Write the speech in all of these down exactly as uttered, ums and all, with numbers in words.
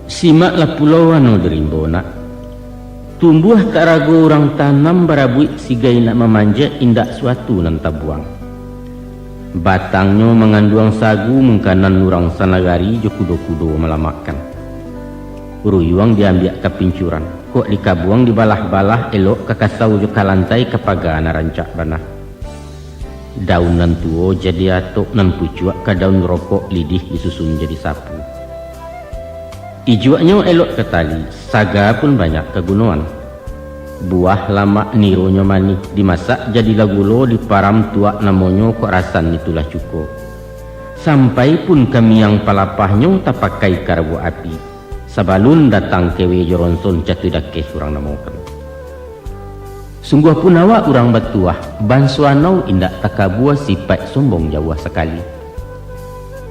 Simaklah pulo wano di rimbo, nak. Tumbuah tak rago urang tanam, barabuik sigai nak mamanjek, indak suatu nan tabuang. Batangnyo manganduang sagu, mungkanan urang sanagari jo kudo-kudo malamakkan. Ruyuang diambiak ka pincuran, kok dikabuang dibalah-balah, elok ka kasau jo ka lantai, ka paga nan rancak bana. Daun nan tuo jadi atok, nan pucuak ka daun rokok, lidih disusun jadi sapu. Ijuaknyo elok ka tali, saga pun banyak kagunoan. Buah lamak nironyo manih, dimasak jadilah gulo, diparam tuak namonyo, kok rasan itulah cuko. Sampai pun ka miang palapahnyo, tapakai ka rabuak api. Sabalun datang kewe jo ronson, catu dakeh urang namokan. Sungguah pun awak urang batuah, banso anau indak takabua, sipaik sombong jauah sakali.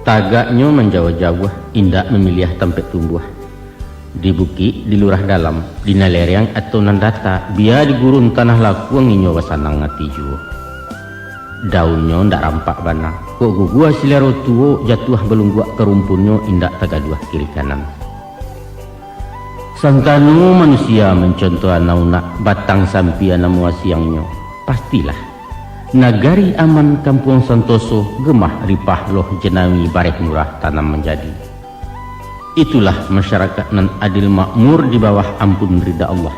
Tagaknyo manjauah-jauah, indak mamiliah tampek tumbuah. Di bukik, di lurah dalam, di nan lereang atau nan data, bia di gurun tanah lakuang, inyo basanang ati juo. Daunnyo ndak rampak bana, kok gugua silaro tuo, jatuah balungguak ka rumpunnyo, indak tagaduah kiri kanan. Santano manusia mancontoh anau, nak, batang sampia namo asiangnyo, pastilah nagari aman, kampuang santoso, gemah ripah loh jinawi, bareh murah tanam manjadi. Itulah masyarakat nan adil makmur di bawah ampun rida Allah.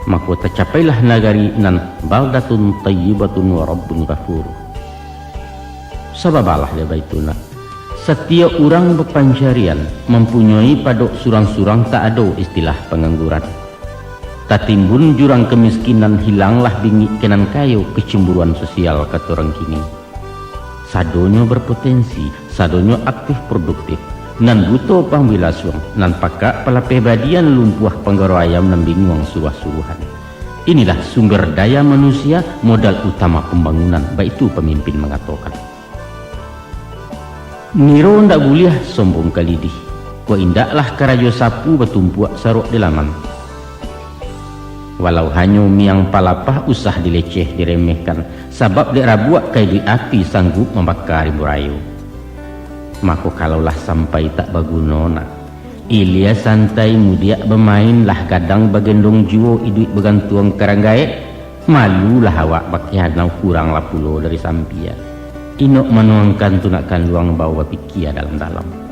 Mako tacapailah nagari nan baldatun thayyibatun wa rabbun ghafur. Sababalah dek baitu, nak. Satiok urang bapancarian, mampunyoi padok surang-surang, tak ado istilah pangangguran. Tatimbun jurang kamiskinan, hilanglah bingik ka nan kayo, kecemburuan sosial kato urang kini. Sadonyo berpotensi, sadonyo aktif produktif. Nan buto pambilasuang, nan pakak palapeh badia, nan lumpuah panggaro ayam, nan binguang suruah-suruahan. Inilah sumber daya manusia, modal utama pambangunan, baitu pamimpin mangatokan. Niro ndak buliah sombong ka lidih, kok indaklah karajo sapu, batumpuak saruak di laman. Walau hanyo miang palapah, usah dileceh diremehkan, sabab dek rabuak ka iduik api, sanggup mambaka rimbo rayo. Mako, kalaulah sampai tak baguno, nak, ilia santai mudiak bamain, lah gadang bagendong juo, iduik bagantuang ka rang gaek, malulah awak bakeh anau, kuranglah pulo dari sampia. Inok manuangkan tu, nak, kanduang, bao bapikia dalam-dalam.